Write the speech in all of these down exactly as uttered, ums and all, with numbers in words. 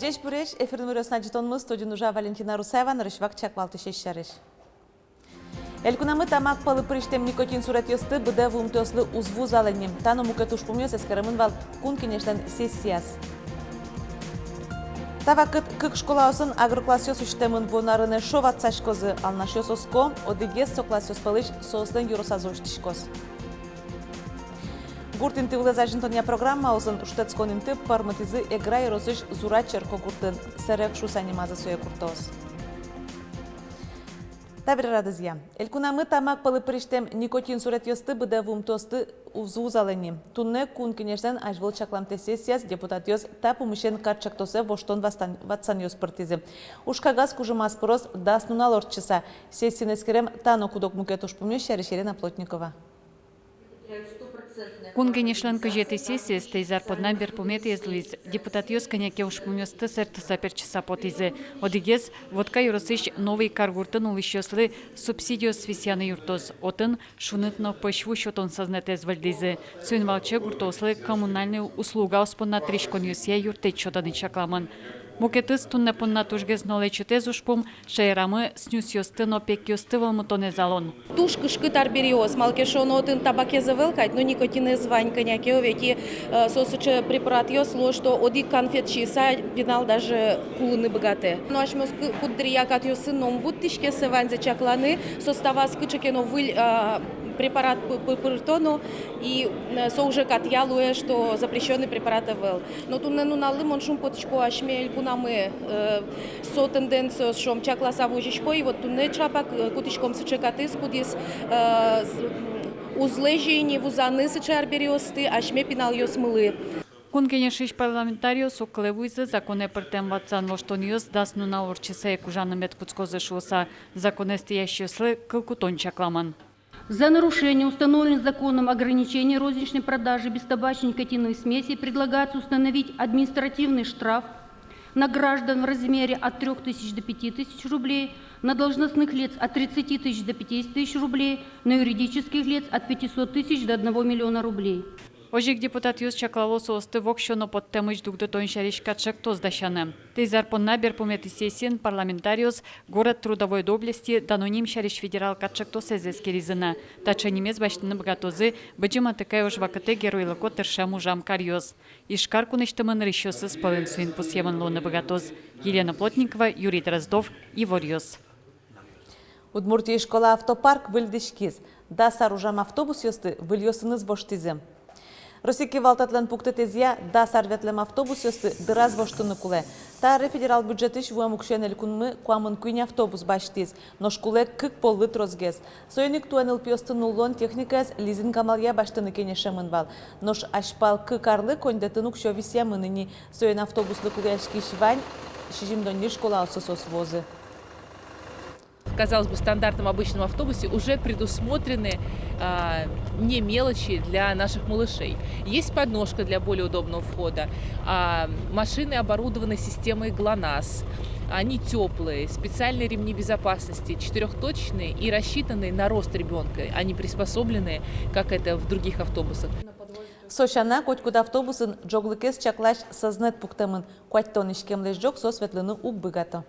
Ӟечбуресь! Эфирын «Иворъёс» но ӝытонмы, студиын ужа Валентина Русаева. Нырысь вакчияк валтӥсез сярысь. Элькунамы тамак пӧлы пырисьтэм никотин суретъёсты быдэ вуымтэослы уз вузало ни. Та но мукет ужпумъёс эскеремын вал Кун Кенешлэн сессияз. Та вакыт кык школаосын агроклассъёс усьтэмын. Вуон арын эшшо ватсаськозы. Алнашъёс оско: одӥгез со классъёс пӧлысь соослэн ёросазы усьтӥськоз. Гурт интыосты азинтонъя программаосын шутэтскон инты пӧрмытӥзы Эгра ёросысь Зура черкогуртын. «Сэрег» шуыса нимазы сое гуртоос. Табере радызъя. Элькунамы тамак пӧлы пырисьтэм никотин суретъёсты быдэ вуымтэослы уз вузало ни. Туннэ Кун Кенешлэн азьвыл чакламтэ сессияз депутатъёс та пумысен катчектосэ воштон-ватсан-, ватсанъёс пыртӥзы. Ужкагаз кужымаз пыроз дас нунал ортчыса. Сессиын эскерем та но куд-ог мукет ужпумъёс сярысь Елена Плотникова. Кун Кенешлэн кызетӥ сессиез тӥни ар понна берпуметӥез луиз. Депутатъёс кӧня ке ужпумъёсты сэртыса-пертчыса потӥзы. Одӥгез — Вотка ёросысь Новый Кар гуртын улӥсьёслы субсидиос висъяны юрттоз. Отын шуныт но пӧсь ву сётон сӧзнэтэз выльдӥзы. Соин валче гуртоослы коммунальной услугаос понна тыриськонъёсъя юрттэт сётыны чакламын. Мукетыз, туннэ понна тужгес но лэчытэз ужпум — шаерамы снюсъёсты но пекъёсты вӧлмытонэз алон. Туж кышкыт арбериос, малы ке шуоно, отын табакез ӧвӧл кадь, но никотинэз вань кӧня ке, ведь и, э, со сыӵе препаратъёс луо, что одӥг конфет сиыса пинал даже кулыны быгатэ. Но асьмеос кы-, куддыръя катъёсын но ум вуттӥське сое ваньзэ чакланы, составаз кыӵе ке но выль, э, препарат пы-, пы-, пыртоно, и, э, со уже катъя луэ, что запрещённый препарат ӧвӧл. Но туннэ нуналлы, мон шумпотӥсько, асьме элькунамы, э, со тенденциос, шуом, чакласа возисько, и вот туннэ ӵапак, э, кутӥськом сыӵе катыз, кудӥз, э, з-, м, уз лэзьы ини вузаны сыӵе арбериосты асьме пиналъёсмылы. Кун Кенешысь парламентариос огкылэ вуизы законэ пыртэм ватсан-воштонъёс дас нунал ортчыса ик ужаны мед кутскозы шуыса. Законэз тӥясьёслы кыл кутон чакламын. За нарушение установленных законом ограничений розничной продажи бестабачной никотиновой смеси предлагается установить административный штраф на граждан в размере от трёх тысяч до пяти тысяч рублей, на должностных лиц от тридцати тысяч до пятидесяти тысяч рублей, на юридических лиц от пятисот тысяч до одного миллиона рублей. Озьы ик депутатъёс чаклало соосты воксё но поттэмысь дугдытон сярысь катчектос дасяны. Тӥни ар понна берпуметӥ сессиын парламентариос «Город трудовой доблести» дано ним сярысь федерал катчектосэз эскеризы на. Таӵе нимез басьтыны быгатозы Быдӟым Атыкай ож вакытэ геройлыко тыршем-ужам каръёс. Ижкар кунысьтымы нырысьёсыз пӧлын соин пусъемын луыны быгатоз. Елена Плотникова, Юрий Дроздов, «Иворъёс». Удмуртиысь школа автопарк выльдӥськиз. Дас ар ужам автобусъёсты выльёсыныз воштӥзы. Россия кивалтэтлэн пуктэтэзъя, дас ар ветлэм автобусъёсты дыраз воштыны кулэ. Та аре федерал бюджетысь вуэм уксёен элькунмы куамын куинь автобус басьтӥз, нош кулэ кык поллы тросгес. Соин ик туэ нылпиосты нуллон техникаез лизинг амалъя басьтыны кенешемын вал. Нош азьпал кык арлы коньдэтын уксё висъямын ини. Соин автобуслы кулэяськись вань, сизьымдон ньыль школаосы соос вуозы. Казалось бы, стандартном обычном автобусе уже предусмотрены, а, не мелочи для наших малышей. Есть подножка для более удобного входа. А, машины оборудованы системой ГЛОНАСС. Они тёплые, специальные ремни безопасности, четырёхточечные и рассчитанные на рост ребёнка, а не приспособленные, как это в других автобусах. Со сяна, котькуд автобусын ӝоглыкез чаклась сӧзнэт пуктэмын. Куатьтон иськемлэсь ӝог соос ветлыны уг быгато.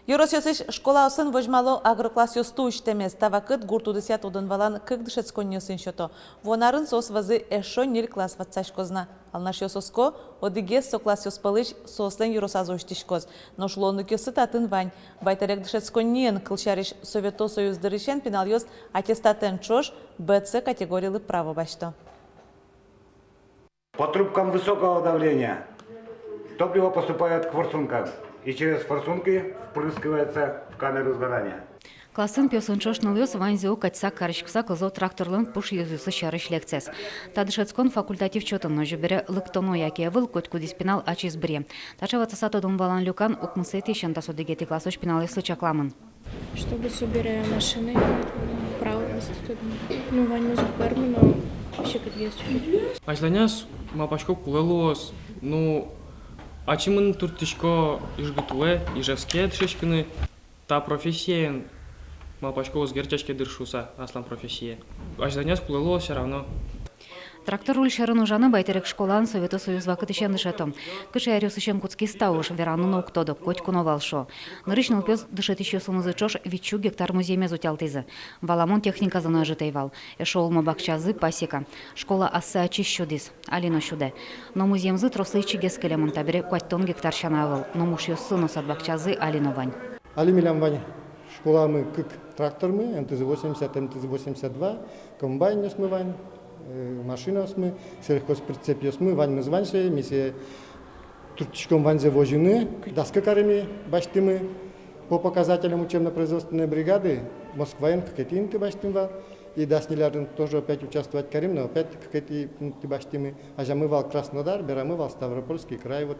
Ёросъёсысь школаосын возьмало агроклассъёсты усьтэмез. Та вакыт гурт удысъя тодон-валан кык дышетсконниосын сёто. Вуон арын соос вӧзы эшшо ньыль класс ватсаськоз на. Алнашъёс оско: одӥгез со классъёс пӧлысь соослэн ёросазы усьтӥськоз. Нош луонлыкъёссы татын вань. Вайтэрег дышетсконниын, кылсярысь, Совето Союз дырысен пиналъёс аттестатэн ӵош Б С категорилы право басьто. По трубкам высокого давления топливо поступает к форсункам и через форсунки впрыскивается в камеру сгорания. Классын пиосын ӵош нылъёс ваньзэ уг катьса кариськыса кылзо тракторлэн пуш ёзъёсыз сярысь лекциез. Та дышетскон факультатив чотын, озьы бере, лыктоно яке ӧвӧл, котькудӥз пинал ачиз быре. Таӵе ватсаса тодон-валан люкан укмысэтӥысен дас одӥгетӥ классозь пиналъёслы чакламын. Чтобы собере машина, право выступить. Ну, ваньмыз уг пӧрмы, но секытгес чуть-чуть. Азьланяз малпасько, кулэ луоз. Ну, ачим мыныны турттӥсько Ижгытулэ, Ижевске дышетскыны. Та профессиен, малпасько, уз герӟаське дыр шуыса, аслам профессие. Азьланяз кулэ луоз всё равно. Трактор уль сьӧрын ужаны Байтерек школаын Совето Союз вакытысен дышето. Кыӵе аръёсысен кутскиз та уж, вераны но уг тодо, котьку но вал шуо. Нырысь нылпиос дышетӥсьёсынызы ӵош витьсю гектар музъемез утялтӥзы. Валамон, техниказы но ӧжыт ӧй вал. Эшшо улмо бакчазы, пасека. Школа ассэ ачиз сюдӥз, али но сюдэ. Но музъемзы трослы ичигес кылемын, табере куатьтон гектар сяна ӧвӧл, но мушъёссы но сад-бакчазы али но вань. Али милям вань школамы кык трактормы, МТЗ восемьдесят, МТЗ восемьдесят два, комбайнъёсмы вань, э, машинаосмы, сельхозприцепъёсмы, ваньмыз вань сое, ми сое турттӥськом ваньзэ возьыны, дас кык аре ми басьтӥмы по показателям учебно-производственной бригады, Москваын кыкетӥ инты басьтӥм вал, и дас ньыль арын тоже опять участвовать карим, но опять кыкетӥ инты басьтӥмы, азямы вал Краснодар, берамы вал Ставропольский край, вот.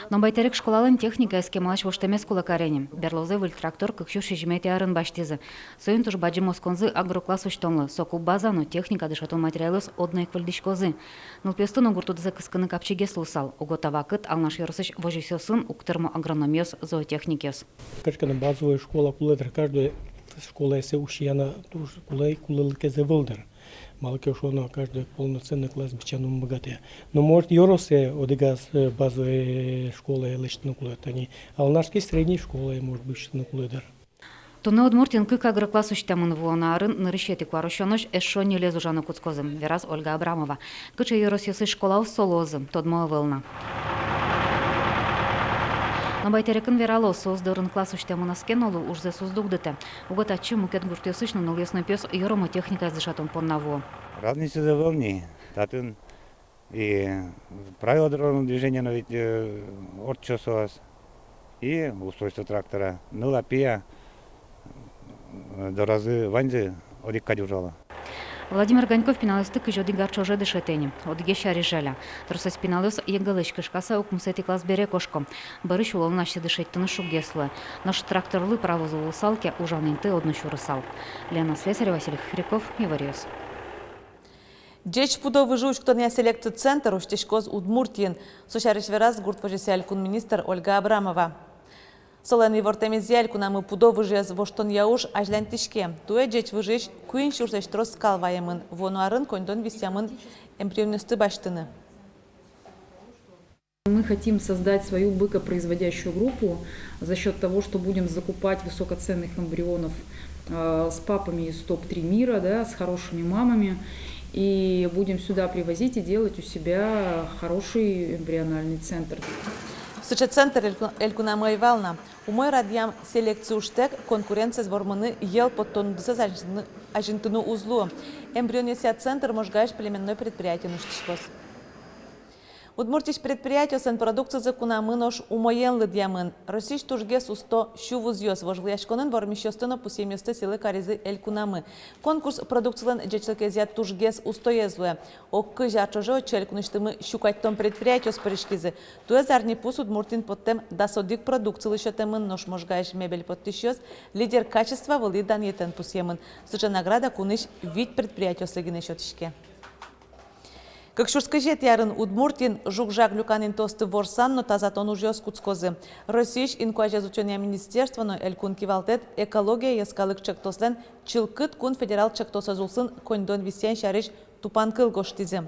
Но Байтерек школалэн техникаез кемалась воштэмез кулэ каре ни. Берлозэ выль трактор кык сю сизьыметӥ арын басьтӥзы. Соин туж бадӟым осконзы агрокласс усьтонлы, соку база но техника, дышетон материалъёс одно ик выльдӥськозы. Нылпиосты но гурт удысэ кыскыны капчигес луысал. Уго та вакыт Алнаш ёросысь возисьёсын уг тырмо агрономъёс, зоотехникъёс. Кыӵе ке но базовой школа кулэ дыр, каждой школаысьтыз усьяна туж кулэ, кулэлыкез ӧвӧл дыр. Малы ке шуоно, каждой полноценный класс бичаны ум быгатэ. Но, может, ёросэ одӥгаз, э, базовой школае лэсьтыны кулэ, тани Алнашской средней школае, может быть, усьтыны кулэ дыр. Туннэ Удмуртиын кык агрокласс усьтэмын, вуоно арын нырысетӥ куарусёнозь эшшо ньылез ужаны кутскозы, вераз Ольга Абрамова. Кыӵе ёросъёсысь школаос со луозы, тодмо ӧвӧл на. Но Байтерекын верало, соос дорын класс усьтэмын ӧз ке но лу, ужзэс уз дугдытэ. Уго татчы мукет гуртъёсысь но нылъёс но пиос ёромо техникаез дышетон понна вуо. Разницазы ӧвӧл ни, татын и правила дорожного движения но ведь, э, ортчо соос, и устройство трактора, ныл-а, пи-а, э, доразы ваньзы одӥг кадь ужало. Владимир Ганьков пиналъёсты кызь одӥг ар ӵоже дышетэ ни, одӥгез сярысь жаля. Тросэз пиналъёс ЕГЭ-лэсь кышкаса укмысэтӥ класс бере кошко. Бӧрысь улонын асьсэ дышетьтыны шуггес луэ. Нош тракторлы правозы луысал ке, ужан инты одно сюрысал. Лена Слесарева, Василий Хохряков, Иворъёс. Ӟеч пудо выжы учкытонъя селекци центр усьтӥськоз Удмуртиын. Со сярысь вераз гурт возёсъя элькун министр Ольга Абрамова. Солэн ивортэмезъя, элькунамы пудо выжыез воштонъя уж азьланьтӥське. Туэ ӟеч выжыысь куинь сюрсэсь трос скал ваемын. Вуоно арын коньдон висъямын эмбрионъёсты басьтыны. Мы хотим создать свою быкопроизводящую группу за счёт того, что будем закупать высокоценных эмбрионов, э, с папами из топ три мира, да, с хорошими мамами. И будем сюда привозить и делать у себя хороший эмбриональный центр. Сыӵе центр эльку-, элькунамы ӧй вал на. Умой радъям селекци ужтэк конкуренциез вормыны, йӧл поттон удысэз азинтыны, азинтыны уз луы. Эмбрионъёсъя центр Можгаысь племенной предприятиын усьтӥськоз. Удмуртиысь предприятиослэн продукцизы кунамы нош умоен лыдъямын. Россиысь тужгес усто сю вузъёс вожвылъяськонын вормисьёсты но пусъемъёсты сӥлы каризы элькунамы. Конкурс продукцилэн ӟечлыкезъя тужгес устоез луэ. Ог кызь ар ӵоже отчы элькунысьтымы сю куатьтон предприятиос пыриськизы. Туэ зарни пус Удмуртиын поттэм дас одӥг продукцилы сётэмын, нош Можгаысь мебель поттӥсьёс «Лидер качества» вылӥ данъетэн пусъемын. Сыӵе награда кунысь вить предприятиослы гинэ сётӥське. Кык сюрс кызетӥ арын Удмуртиын жуг-жаг люкан интыосты ворсан но тазатон ужъёс кутскозы. Россиысь инкуазез утёнъя министерство но элькун кивалтэт «Экология» йӧскалык ӵектослэн «Чылкыт кун» федерал ӵектосэз улсын коньдон висъян сярысь тупанкыл гожтӥзы.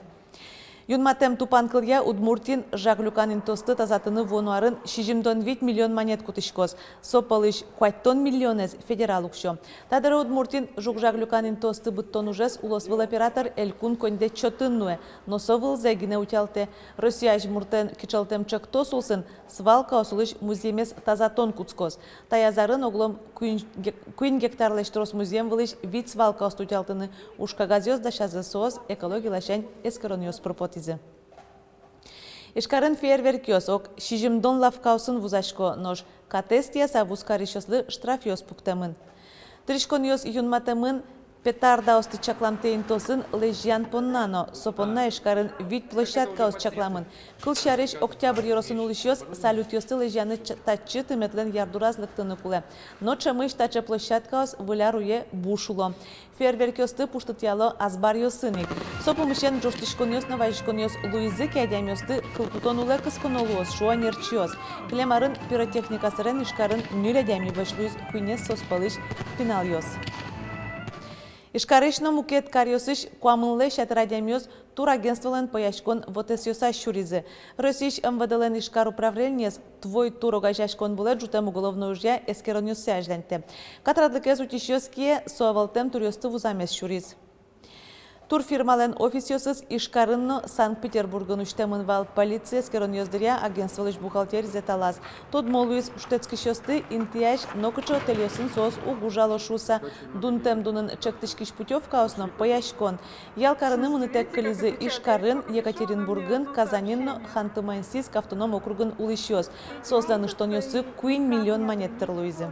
Юнматэм тупанкылъя Удмуртиын жаг люкан интыосты тазатыны вуоно арын сизьымдон вить миллион манет кутӥськоз. Со пӧлысь куатьтон миллионэз федерал уксё. Та дыре Удмуртиын жуг-жаг люкан интыосты быдтон ужез улосвыл оператор элькун коньдэт чотын нуэ, но со вылзэ гинэ утялтэ. Россия азьмуртэн кичӧлтэм ӵектос улсын свалкаос улысь музъемез тазатон кутскоз. Таяз арын оглом куинь гек-, куинь гектарлэсь трос музъем вылысь вить свалкаосты утялтыны уж кагазъёс дасязы, соос экология ласянь эскеронъёс пыр потӥзы. Ижкарын фейерверкъёс ог сизьымдон лавкаосын вузасько, нош катэз тӥяса вузкарисьёслы штрафъёс пуктэмын. Тыриськонъёс юнматэмын петардаосты чакламтэ интыосын лэзьян понна но. Со понна Ижкарын вить площадкаос чакламын. Кылсярысь, Октябрь ёросын улӥсьёс салютъёсты лэзьяны ч-, татчы тыметлэн ярдураз лыктыны кулэ. Но ӵемысь таӵе площадкаос Выль ар уе буш уло. Фейерверкъёсты пуштытъяло азбаръёсын ик. Со пумысен ӝожтӥськонъёс но вазиськонъёс луизы ке, адямиосты кыл кутон улэ кысконо луоз, шуо ӧнерчиос. Кылем арын пиротехника сэрен Ижкарын ньыль адями вӧсь луиз, куинез соос пӧлысь пиналъёс. Ижкарысь но мукет каръёсысь куамынлэсь ятыр адямиос Турагентстволэн пӧяськон вотэсъёсаз сюризы. Россиысь МВД-лэн Ижкар управлениез «Твой тур» огазеяськон вылэ ӝутэм уголовной ужъя эскеронъёссэ азьланьтэ. Катрадлыкез утисьёс кие со ӧвӧлтэм туръёсты вузамез сюриз. Турфирмалэн офисъёсыз Ижкарын но Санкт-Петербургын усьтэмын вал. Полици эскеронъёс дыръя агентстволэсь бухгалтеризэ талаз. Тодмо луиз, шутэтскисьёсты интыясь нокыӵе отельёсын соос уг ужало шуыса. Дунтэм дунын ӵектӥськись путёвкаос но пӧяськон. Ял карыны мынытэк кылизы Ижкарын, Екатеринбургын, Казаньын но Ханты-Мансийск автоном округын улӥсьёс. Соослэн ыштонъёссы куинь миллион манет тыр луизы.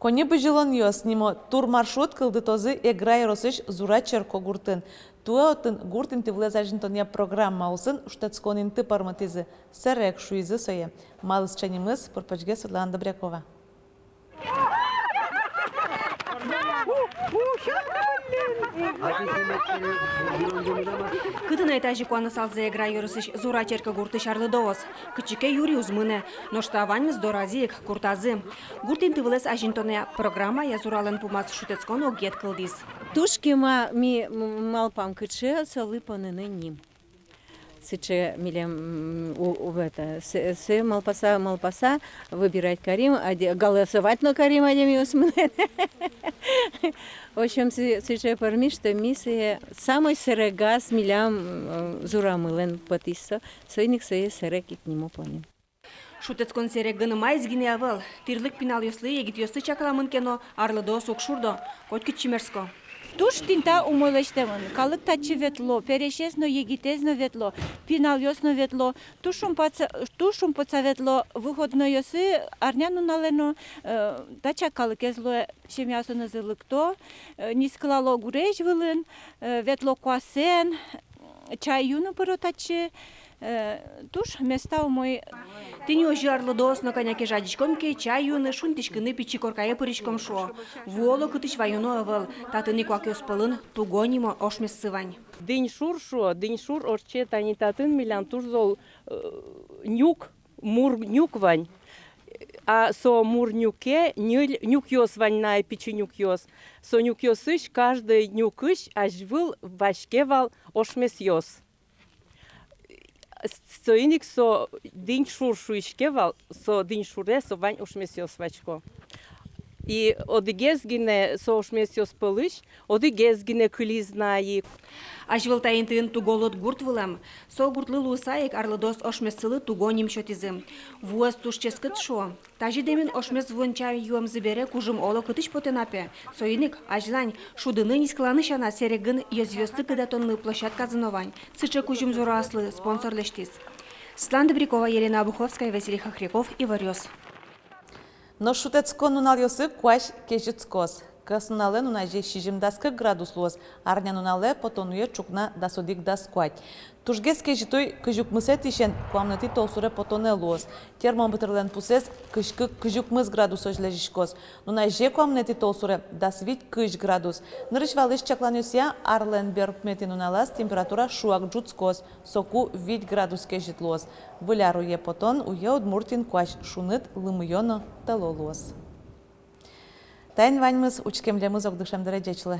«Коньыбызьылонъёс» нимо турмаршрут кылдытозы Эгра ёросысь Зура черкогуртын. Туэ отын гурт интывылэз азинтонъя программа улсын шутэтскон инты пӧрмытӥзы. Сэрег шуизы сое. Малы сыӵе нимыз, пыр-почгес Светлана Добрякова. Кытын ай тазьы куанысалзы Эгра ёросысь Зура черкогуртысь арлыдоос. Кытчы ке юри уз мынэ, нош та ваньмыз доразы ик, гуртазы. Гурт интывылэз азинтонъя программая Зуралэн пумаз шутэтскон огъет кылдӥз. Туж кема ми м-, малпам, кыӵе солы поныны ним. Сыӵе милем, м, у, у, это, сэ, сэ малпаса, малпаса, выбирать карим, аде-, голосовать но карим адямиос мынэн. В общем, сы-, сыӵе пӧрмиз, что ми сое самой сэрегаз милям, м, Зурамылэн потӥз со, соин ик сое сэрег ик нимо поним. Шутэтскон сэрегын маиз гинэ ӧвӧл. Тӥрлык пиналъёслы, егитъёслы чакламын ке но, арлыдоос уг шурдо, котькытчы мерско. Туж тӥни та умой лэсьтэмын. Калык татчы ветло, пересез но, егитэз но ветло, пиналъёс но ветло. Туж шумпотса, туж шумпотса ветло выходнойёсы, арня нуналэ но, э, тачак калыкез луэ, семьяосынызы лыкто, э, нискылало гурезь вылын, э, ветло куасэн, чай юыны пыро татчы, э, туж места умой. Тӥни озьы арлыдоос но кӧня ке жадиськом ке, чай юыны, шунтӥськыны пичи коркае пыриськом, шуо. Ву оло кытысь ваёно ӧвӧл, татын ик куакъёс пӧлын Туго нимо ошмессы вань. Дыньшур шуо, дыньшур ортче тани татын милям туж зол, э, нюк, мур нюк вань. А со мур нюке ньыль нюкъёс вань на, пичи нюкъёс. Со нюкъёсысь, каждый нюкысь азьвыл ваське вал ошмесъёс. Соин ик со дыньшур шуиське вал, со дыньшуре со вань ошмесъёс васько. И одӥгез гинэ со ошмесъёс пӧлысь, одӥгез гинэ кылиз на ик. Азьвыл та интыын Туголыд гурт вылэм. Со гуртлы луыса ик арлыдоос ошмессылы Туго ним сётӥзы. Вуэз туж ческыт, шуо. Тазьы дэмын ошмес вуэн чай юэмзы бере кужым оло кытысь потэ на пе. Соин ик азьлань, шудыны, нискыланы сяна, сэрегын йӧзъёсты кыдатонлы площадказы но вань. Сыӵе кузьым Зураослы спонсор лэсьтӥз. Светлана Добрякова, Елена Обуховская, Василий Хохряков, «Иворъёс». Нош шутэтскон нуналъёсы куазь кезьытскоз. Кӧснуналэ нуназе сизьым-дас кык градус луоз, арнянуналэ потонуе ӵукна дас одӥг-дас куать. Тужгес кезьыт уй кызь укмысэтӥысен куамынэтӥ толсуре потонэ луоз. Термометрлэн пусэз кызь кык-кызь укмыс градусозь лэзиськоз. Нуназе куамынэтӥ толсуре дас вить-кызь градус. Нырысь валысь чакланъёсъя, арлэн берпуметӥ нуналаз температура шуак ӝутскоз, соку вить градус кезьыт луоз. Выль ар уе потон уе Удмуртиын куазь шуныт, лымыё но тӧло луоз. Таин ваньмыз, учке милемыз огдышем дыре, ӟеч луэ.